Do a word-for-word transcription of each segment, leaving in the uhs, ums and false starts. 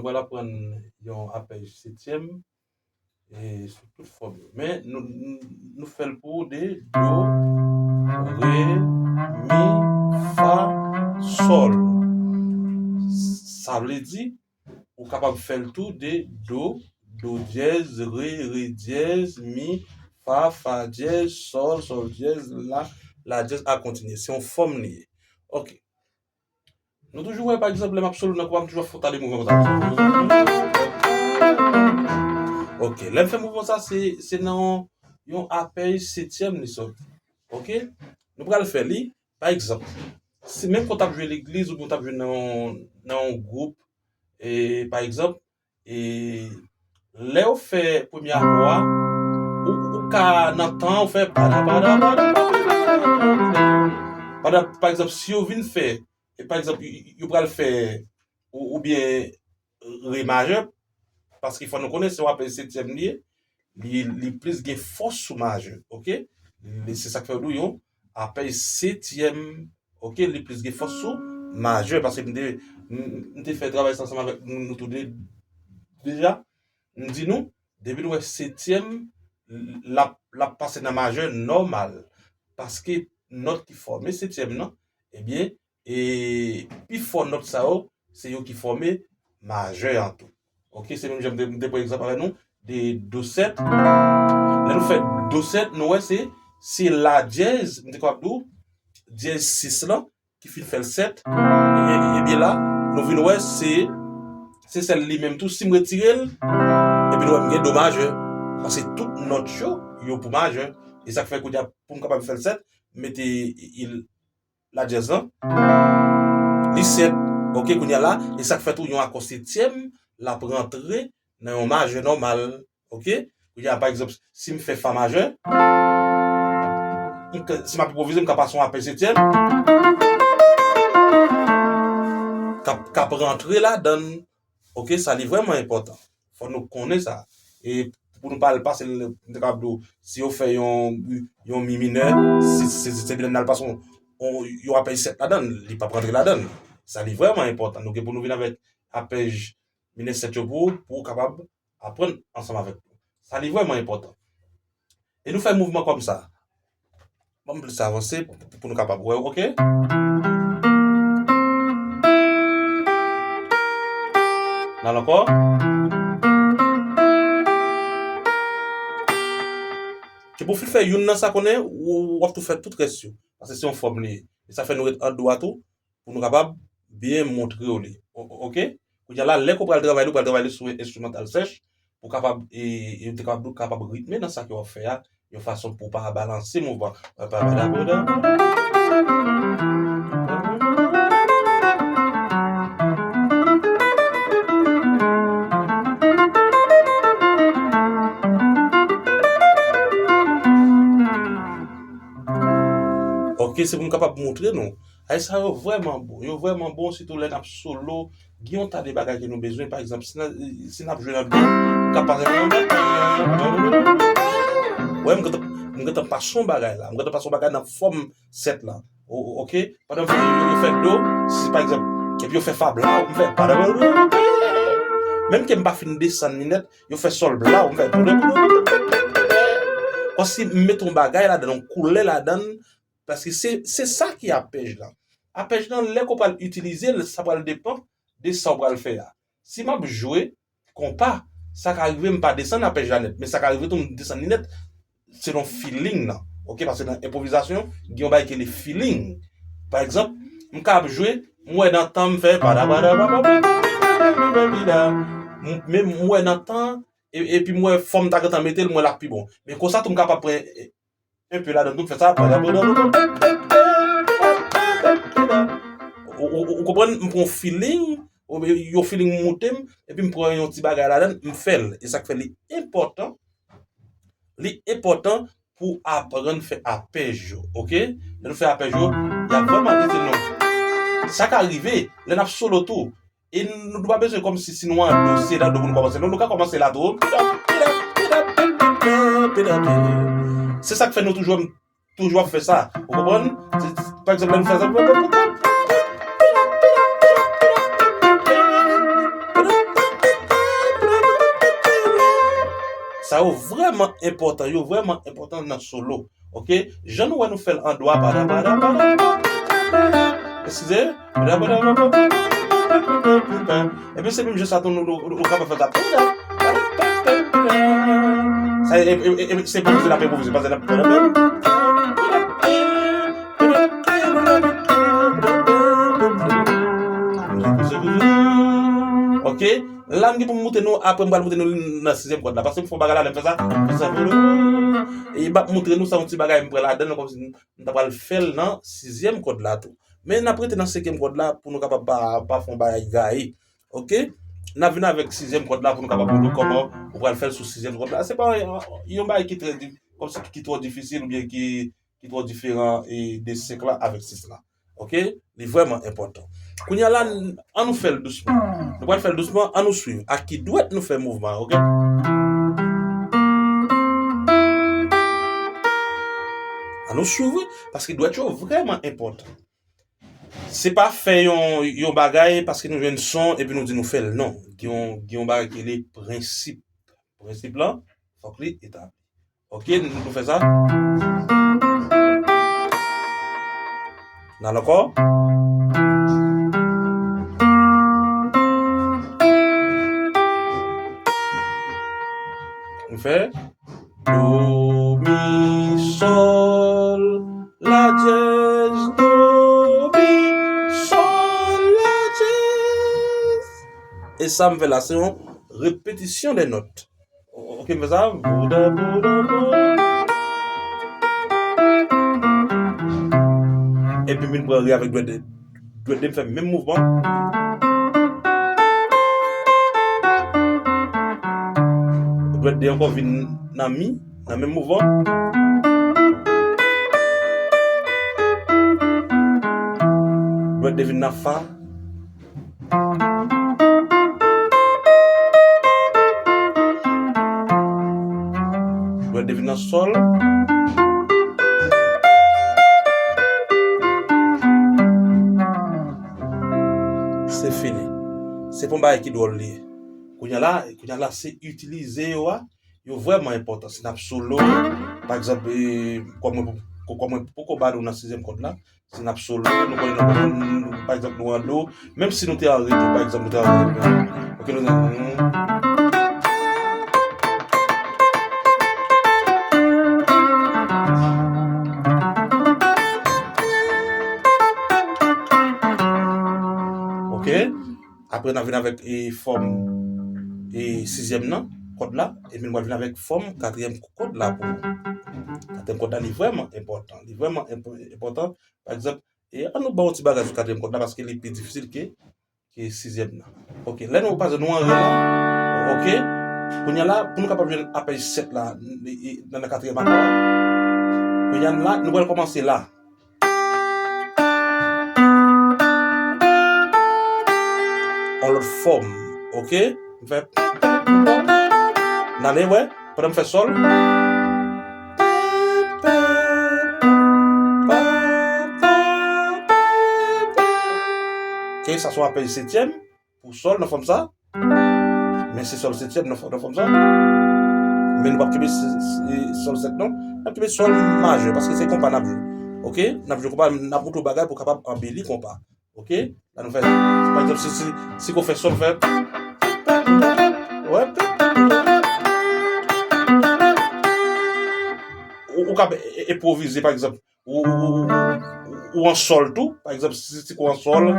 Nou pral aprann yon apèj setyèm e sou tout fòm yo. Men nou, nou, nou fè l pou de do, re, mi, fa, sòl. Sa vle di, ou kapab fè l tou de do, do dyèz, re, re dyèz, mi, fa, fa dyèz, sòl, sòl dyèz, la, la dyèz, a kontinye. Se yon fòm li ye. Ok. Nou toujou wè, pa egzanp, lè m ap solo nan kò a, m toujou ap fè yon ta de mouvman konsa. Ok, lè m fè mouvman sa, se, se nan yon, yon apèj setyèm li sòti. Ok? Nou pral fè li, pa egzanp, si menm ke w t ap jwe legliz oubyen w t ap jwe nan yon, nan yon gwoup, e, pa egzanp, e, lè w fè premye akò a, ou, ou ka nan tan, ou fè pada, pada, pada, pada, pada, pa egzanp, si yo vin fè, e pa egzanp, y-, y-, yo pral fè, ou, oubyen re majè, paske fò nou konnen se yon apèj setyèm li ye, li, li plis gen fòs sou majè, ok? Li, se sa k fè yo di w yon apèj setyèm, ok? Li plis gen fòs sou majè, paske m te, m, m te fè travay sa ansanm avèk nou, nou tou de deja. M di nou, depi nou wè setyèm, l ap, l ap pase nan majè nòmal, paske nòt ki fòme setyèm nan, ebyen, e pi fò nòt sa yo, se yo ki fòme majè an tou. Ok, se menm jan m te, m te pran egzanp avè nou, de do sèt. Lè nou fè do sèt, nou wè se, se la dyèz, m te kapab di w, dyèz sis lan, ki fin fè l sèt. E, e, ebyen la, nou vin wè se, se sèl li menm tou, si m retire l, epi nou wè m gen do majè. Paske tout nòt yo, yo pou majè. E sa k fè kounye a, pou m kapab fè l sèt, m mete, e, e, la dyèz lan. Li sèt. Ok, kounye a la, e sa k fè tou yon akò setyèm, l ap rantre nan yon majè nòmal. Ok? Kounye a, pa egzanp, si m fè fa majè, m ka, si m ap enpwovize, m ka pase yon apèj setyèm. K ap, k ap rantre ladan l. Ok, sa li vrèman enpòtan. Fò nou konnen sa. E pou nou pa al pase l, m te kapab di w, si yo fè yon, yon mi minè, si, si, si, si se minè n al pase yon, yon, yon apèj sèt ladan l, li p ap rantre ladan l. Sa li vrèman enpòtan. Nou gen pou nou vin avèk apèj minè sèt yo pou, pou w kapab aprann ansanm avèk nou. Sa li vrèman enpòtan. E nou fè mouvman kòm sa. Ban m plis avanse pou, pou nou kapab wè, ok? N al ankò. Ke pou fin fè youn nan sa konnen, ou, w ap tou fè tout rès yo. Paske se yon fòm li ye. E sa fè nou ret an do a tou, pou nou kapab byen montre w li. O-, o-, ok? Kounye a la, lè ke w pral travay li, ou pral travay li sou enstrimantal sèch, pou kapab, e, e, ou te kapab, ou kapab ritme nan sa ke w ap fè a, yon fason pou w pa balanse mouvman. Ok, se pou m kapab montre nou. Ay, sa yo vrèman bon. Yo vrèman bon, sitou lè n ap solo. Gen yon ta de bagay ke nou bezwen. Pa egzanp, si n a, si n ap jwe nan do, m ka pase. Wè, m gentan, m gentan pase yon bagay la. M gentan pase yon bagay nan fòm sèt la. O-, o-, ok? Pandan yo, yo, yo fè do, si pa egzanp, epi yo fè fa blaw, m fè. Menm ke m pa fin desann li nèt, yo fè sòl blaw, m fè. Kòmsi m mete yon bagay ladan, yon koulè ladan, paske se, se sa ki apèj lan. Apèj lan, lè ke w pral itilize l, sa pral depann de sa w pral fè a. Si m ap jwe konpa, sa ka rive m pa desann apèj la nèt, men sa ka rive tou m desann li nèt selon feeling nan. Ok, paske nan enpwovizasyon, gen yon bagay ki rele feeling. Pa egzanp, m ka ap jwe, m wè nan tan m fè pada pada pada pada, m, men m wè nan tan, e, epi m wè fò m ta gentan mete l, m wè l ap pi bon. Men konsa tou m kapab pran, e, enpe ladan tou m fè sa. Ou, ou, ou konprann, m pran yon feeling, ou, yon feeling moute m, epi m pran yon ti bagay ladan, m fè l. E sa k fè li enpòtan, li enpòtan pou aprann fè apèj yo, ok? Lè nou fè apèj yo, y ap vrèman itil nou. Sa ka rive, lè n ap solo tou, e nou, nou pa bezwen kòmsi si nou an do, se nan do pou nou kòmanse. Non, nou ka kòmanse la tou. Se sa k fè nou toujou, toujou ap fè sa. Ou konprann? Se, pa egzanp, lè nou fè sa. Ou konprann? Sa yo vrèman enpòtan, yo vrèman enpòtan nan solo. Oke? Jan nou wè nou fè l an dwa, pada, pada, pada, pada. Eskize? Pada, pada, pada, pada. Epi se menm jan sa tou nou, nou, nou kapab fè sa. Sa e, e, e, e, se enpwovize n ap enpwovize, paske n ap, oke? La m gen pou m montre nou, apre m pral montre nou nan sizyèm kòd la. Paske m fè yon bagay la, lè m fè sa, m fè sa. E m ap montre nou sa yon ti bagay m pran ladan l, kòmsi m ta pral fè l nan sizyèm kòd la tou. Men n ap rete nan senkyèm kòd la pou nou kapab pa, pa fè yon bagay gaye. Oke? N ap vin avèk sizyèm kòd la pou nou kapab montre kòman ou pral fè l sou sizyèm kòd la. Se pa yon, yon bagay ki trè di-, kòmsi ki twò difisil oubyen ki, ki twò diferan e de senk la avèk sis la. Oke? Li vrèman enpòtan. Kounye a la, n-, an nou fè l dousman. Nou pral fè l dousman, an nou swiv. Ak ki dwèt nou fè mouvman an, oke? An nou swiv, wi, paske dwèt yo vrèman enpòtan. Se pa fè yon, yon bagay paske nou jwenn son epi nou di nou fè l, non. Gen yon, gen yon bagay ki rele prensip. Prensip lan, fòk li etabli. Oke, nou, nou fè sa. N al ankò. Nou fè do, mi, sòl, la dyèz, do, mi, sòl, la dyèz. E sa m fè la, se yon repetisyon de nòt. Oke, m fè sa. Bouda, bouda, bouda. Epi m vin pran re avèk dwèt de, dwèt de m fè menm mouvman. Dwèt de ankò vin nan mi, nan menm mouvman. Dwèt de vin nan fa. Dwèt de vin nan sòl. Se fini. Se pa yon bagay ki dwòl li ye. Kounye a la, kounye a la, se itilize yo a, yo vrèman enpòtan. Si n ap solo, pa egzanp, e, kòm mwen, kòm mwen poko ba nou nan sizyèm kòd la, si n ap solo, nou konnen nou, nou, nou, pa egzanp, nou an do, menm si nou te an re tou, pa egzanp, nou te an re, oke, nou, nou, oke, apre n ap vin avèk, e, fòm, e, sizyèm nan, kòd la, epi nou pral vin avèk fòm katriyèm kòd la pou nou. Katriyèm kòd la, li vrèman enpòtan. Li vrèman enpò-, enpòtan. Pa egzanp, e an nou ba yon ti bagay sou katriyèm kòd la, paske li pi difisil ke, ke sizyèm nan. Oke, lè nou, pa egzanp, nou an re la, oke, kounye a la, pou nou kapab jwenn apèj sèt la, n-, e, nan, nan katriyèm akò a, kounye a la, nou pral kòmanse la. Yon lòt fòm, oke? M fè, n ale, wè, pandan m fè sòl. Oke, sa se yon apèj setyèm pou sòl nan fòm sa. Men se sòl setyèm nan fò-, nan fòm sa. Men nou p ap kenbe s-, s-, sòl sèt non. N ap kenbe sòl majè paske se konpa n ap jwe. Oke? N ap jwe konpa, n ap montre w bagay pou w kapab anbeli konpa. Oke? La nou fè, pa egzanp, si, si, si ke w fè sòl, fè. Wè. Ou, ou ka e-, e-, enpwovize, pa egzanp, ou, ou, ou, ou, ou an sòl tou. Pa egzanp, si, si ke w an sòl.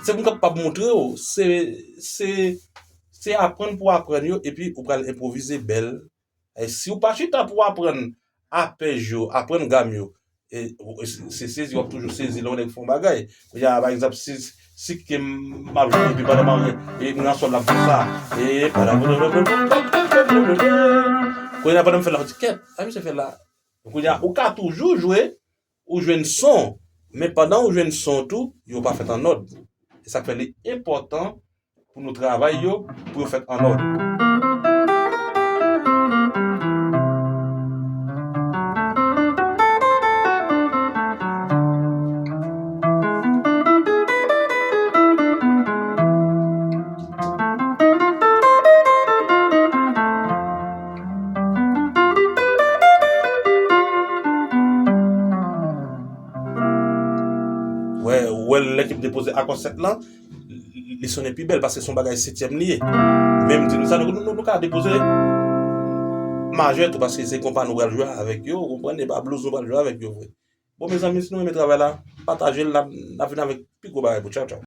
Se pou m kapab montre w. Se, se, se aprann pou aprann yo, epi ou pral enpwovize bèl. E si w pa chita pou aprann apèj yo, aprann gam yo, e, se, se sezi, w ap toujou sezi lè yon nèg fè yon bagay. Kounye a, pa egzanp, si, si ke m ap jwe, epi pandan m ap, e, m nan sòl, l ap fè sa. E, pandan, kounye a, pandan m fè l la, w di, "Kèt, sa misye fè la?" Kounye a, ou ka toujou jwe, ou jwenn son, men pandan ou jwenn son tou, yo pa fèt an òd. E sa k fè li enpòtan pou nou travay yo, pou yo fèt an òd. depoze akò sèt lan, li sonnen pi bèl paske se yon bagay setyèm li ye. Men m di nou sa, nou, nou, nou ka depoze majè tou paske se konpa nou pral jwe avèk yo, ou konprann, e pa blues nou pral jwe avèk yo vre. Bon, mezanmi, si nou renmen travay la, pataje l, n ap, n ap vin avèk pi gwo bagay pou tchaw, tchaw.